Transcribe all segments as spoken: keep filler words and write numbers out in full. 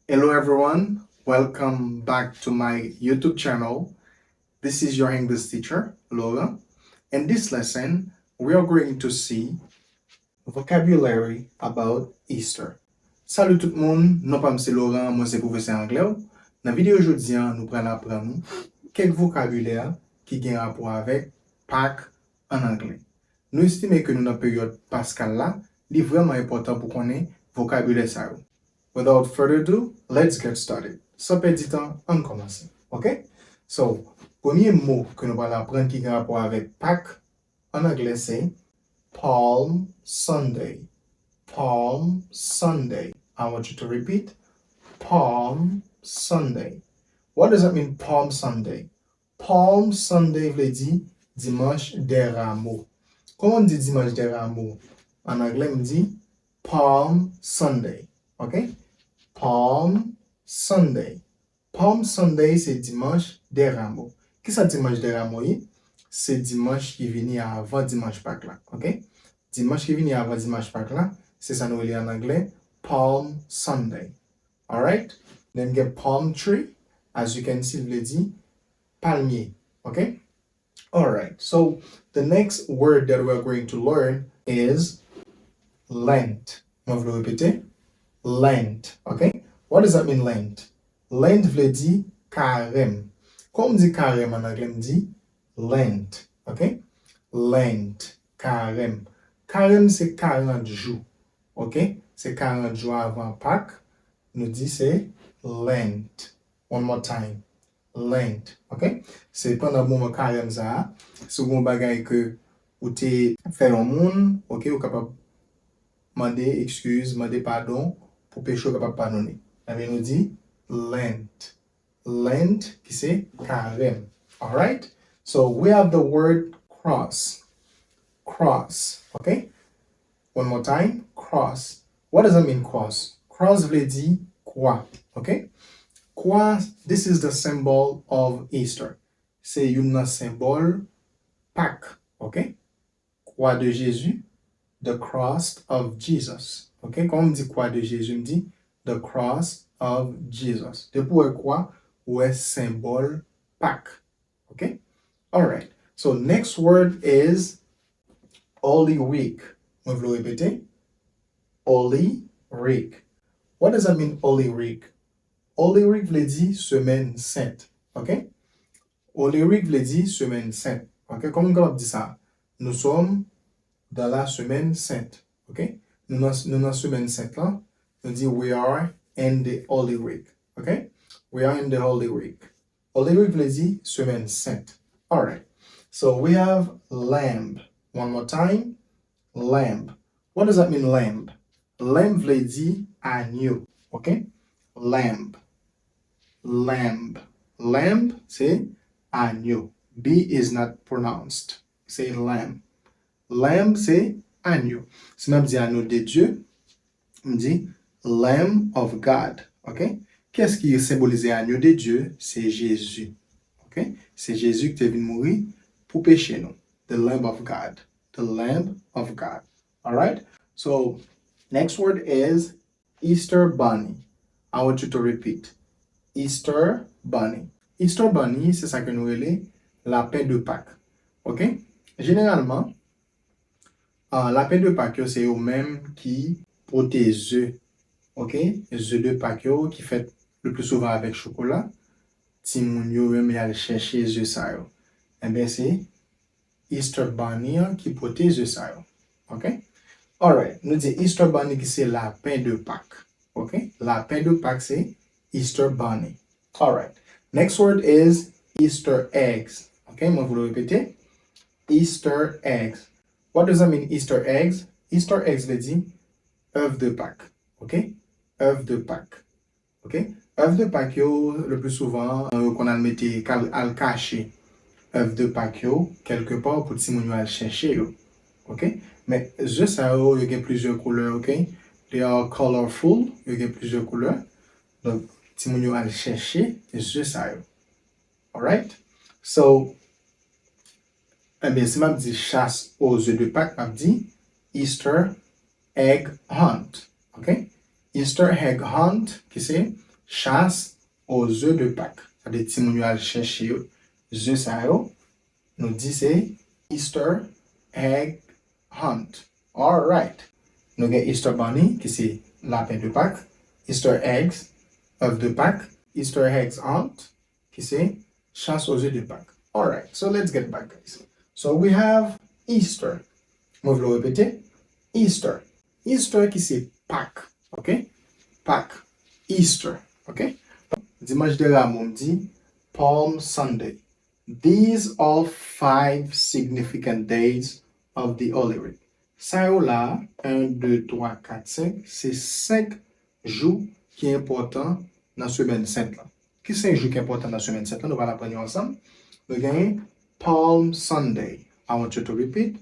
Hello everyone, welcome back to my YouTube channel. This is your English teacher, Laurent. In this lesson, we are going to see vocabulary about Easter. Salut tout moun, non pa m se Laurent, mwen se pwofesè anglè w. Nan videyo jodi a, nou pral aprann kèk vokabilè ki gen rapò avèk Pak an anglè. Nou estime ke nou nan peryòd paskal la, li vrèman enpòtan pou konnen vokabilè sa yo. Without further ado, let's get started. San pèdi tan, ann kòmanse. Ok? So, premye mo ke nou pral aprann ki gen rapò avèk Pak an anglè se Palm Sunday. Palm Sunday. I want you to repeat. Palm Sunday. What does that mean, Palm Sunday? Palm Sunday vle di Dimanche des Rameaux. Kòman m di Dimanche des Rameaux? An anglè, m di Palm Sunday. Ok? Palm Sunday. Palm Sunday se Dimanche des Rameaux. Kisa Dimanche des Rameaux ye? Se dimanch ki vini avan dimanch Pak la. Ok? Dimanch ki vini avan dimanch Pak la, se sa nou rele an anglè Palm Sunday. Alright? Then gen palm tree, as you can see, vle di palmye. Ok? Alright. So, the next word that we are going to learn is Lent. Mwen vle repete. Lent. Ok? What does that mean, Lent? Lent vle di karèm. Kòman m di karèm an anglè? M di Lent. Ok? Lent. Karèm. Karèm se karant jou. Ok? Se karant jou avan Pak. Nou di se Lent. One more time. Lent. Ok? Se pandan moman karèm sa a, si w gen yon bagay ke ou te fè yon moun, ok, ou kapab mande ekskiz, mande padon pou peche w kapab padone. Ebyen, nou di Lent. Lent, ki se karèm. Alright? So, we have the word cross. Cross. Ok? One more time. Cross. What does that mean, cross? Cross vle di kwa. Ok? Kwa, this is the symbol of Easter. Se youn nan senbòl Pak. Ok? Croix de Jésus, the cross of Jesus. Ok? Kòman m di Croix de Jésus? M di the cross of Jesus. Depi w wè kwa, ou wè senbòl Pak. Ok? Alright. So, next word is Holy Week. Mwen vle repete. Holy Week. What does that mean, Holy Week? Holy Week vle di semèn sent. Ok? Holy Week vle di semèn sent. Ok? Kòman m kapab di sa? Nous sommes dans la semaine sainte. Ok? Nou nan, nou nan semèn sent lan. Nou di we are in the Holy Week. Ok? We are in the Holy Week. Holy Week vle di semèn sent. Alright. So we have lamb. One more time. Lamb. What does that mean, lamb? Lamb vle di anyo. Ok? Lamb. Lamb. Lamb se anyo. B is not pronounced. Se lamb. Lamb se anyo. Si m ap di anyo de Dye, m di Lamb of God. Ok? Kiyès ki senbolize anyo de Dye? Se Jezi. Ok? Se Jezi ki te vin mouri pou peche nou. The Lamb of God. The Lamb of God. Alright? So, next word is Easter Bunny. I want you to repeat. Easter Bunny. Easter Bunny, se sa ke nou rele lapen de Pak. Ok? Jeneralman, ah, lapen de Pak yo, se yo menm ki pote ze. Ok? Ze de Pak yo, ki fèt le plus souvent avèk chokola. Timoun yo menm, y al chèche ze sa yo. Ebyen, se Easter Bunny an ki pote ze sa yo. Ok? Alright. Nou di Easter Bunny ki se lapen de Pak. Ok? Lapen de Pak se Easter Bunny. Alright. Next word is Easter eggs. Ok? Mwen vle repete. Easter eggs. What does that mean, Easter eggs? Easter eggs vle di èv de Pak. Ok? Èv de Pak. Ok? Èv de Pak yo, le plus souvent, yo konn al mete, kal-, al kache èv de Pak yo kèlke pa pou timoun yo al chèche yo. Ok? Men ze sa yo, yo gen plizyè koulè, ok? They are colorful, yo gen plizyè koulè. Donk, timoun yo al chèche ze sa yo. Alright? So, ebyen, si m ap di chasse aux œufs de Pâques, m ap di Easter egg hunt. Ok? Easter egg hunt, ki se chasse aux œufs de Pâques. Sa vle di timoun yo al chèche ze sa yo. Nou di se Easter egg hunt. Alright. Nou gen Easter Bunny, ki se lapen de Pak. Easter eggs, œufs de Pâques. Easter eggs hunt, ki se chasse aux œufs de Pâques. Alright, so let's get back, guys. So we have Easter. Mwen vle w repete. Easter. Easter ki se Pak, ok? Pak. Easter, ok? Dimanch de Ramo, m di Palm Sunday. These are five significant days of the Holy Week. Sa yo la, en, de, twa, kat, senk, se senk jou ki enpòtan nan semèn sent lan. Ki senk jou ki enpòtan nan semèn sent lan? Nou pral aprann yo ansanm. Nou genyen Palm Sunday. I want you to repeat.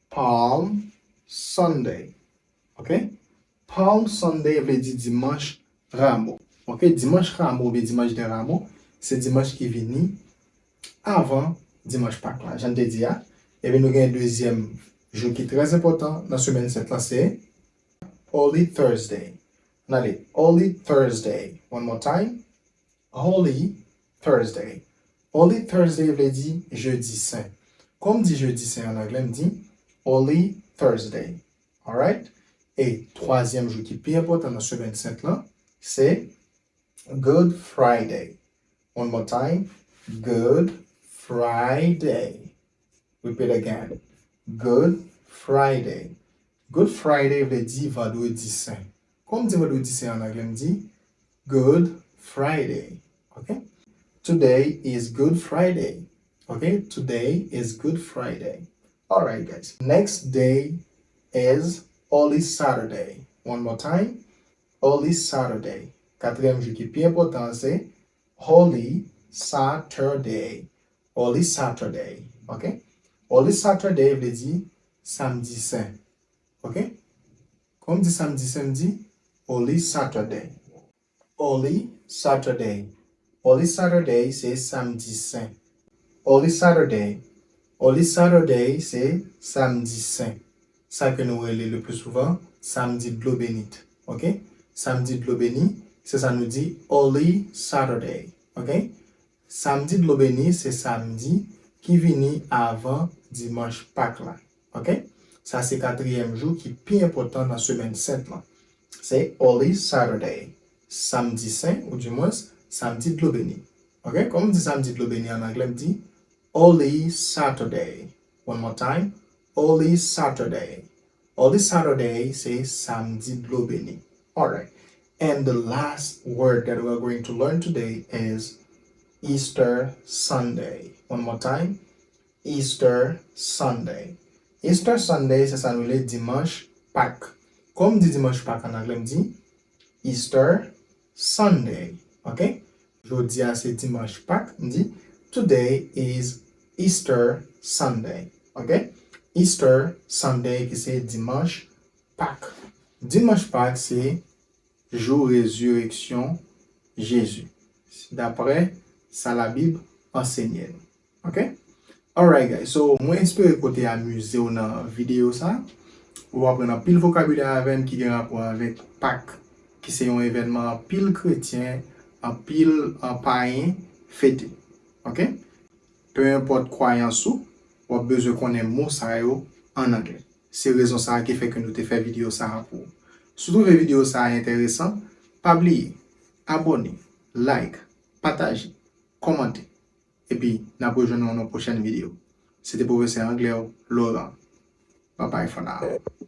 Palm Sunday. Ok? Palm Sunday vle di dimanch Ramo. Ok? Dimanch Ramo oubyen dimanch de Ramo, se dimanch ki vini avan dimanch Pak la, jan n te di a. Epi nou gen dezyèm jou ki trè enpòtan nan semèn sent lan, se Holy Thursday. Ann ale, Holy Thursday. One more time. Holy Thursday. Holy Thursday vle di jedi sen. Kon m di jedi sen an anglè, m di Holy Thursday. Alright? E twazyèm jou ki pi enpòtan nan semèn sent lan, se Good Friday. One more time. Good Friday. Repeat again. Good Friday. Good Friday vle di vandredi sen. Kon m di vandredi sen an anglè, m di Good Friday. Ok? Today is Good Friday. Ok? Today is Good Friday. Alright, guys. Next day is Holy Saturday. One more time. Holy Saturday. Katriyèm jou ki pi enpòtan an se Holy Saturday. Holy Saturday. Ok? Holy Saturday vle di samdi sen. Ok? Kon m di samdi sen, m di Holy Saturday. Holy Saturday. Holy Saturday se samdi sen. Holy Saturday. Holy Saturday se samdi sen. Sa ke nou rele le plus souvent samdi dlo beni. Ok? Samdi dlo beni, se sa nou di Holy Saturday. Ok? Samdi dlo beni se samdi ki vini avan dimanch Pak la. Ok? Sa se katriyèm jou ki pi enpòtan nan semèn sent lan. Se Holy Saturday. Samdi sen, oudimwens, samdi dlo beni. Ok? Kòman m di samdi dlo beni an anglè? M di Holy Saturday. One more time. Holy Saturday. Holy Saturday se samdi dlo beni. Alright. And the last word that we are going to learn today is Easter Sunday. One more time. Easter Sunday. Easter Sunday se sa nou rele dimanch Pak. Kòman m di dimanch Pak an anglè? M di Easter Sunday. Ok? Jodi a se dimanch Pak. M di today is Easter Sunday. Ok? Easter Sunday ki se dimanch Pak. Dimanch Pak se jou rezireksyon Jezi, daprè sa Labib ansenye nou. Ok? Alright, guys. So, mwen espere ke w te amize w nan videyo sa. Ou aprann anpil vokabilè avè m ki gen rapò avèk Pak, ki se yon evènman anpil kretyen, anpil, uh, payen fete. Ok? Pe enpòt kwayans ou, w ap bezwen konnen mo sa yo an anglè. Se rezon sa a ki fè ke nou te fè videyo sa a pou ou. Si w twouve videyo sa a enteresan, pa bliye abòne, like, pataje, kòmante. Epi, n ap rejwenn nou nan yon pwochèn videyo. Se te pwofesè anglè w, Laurent. Bye bye for now.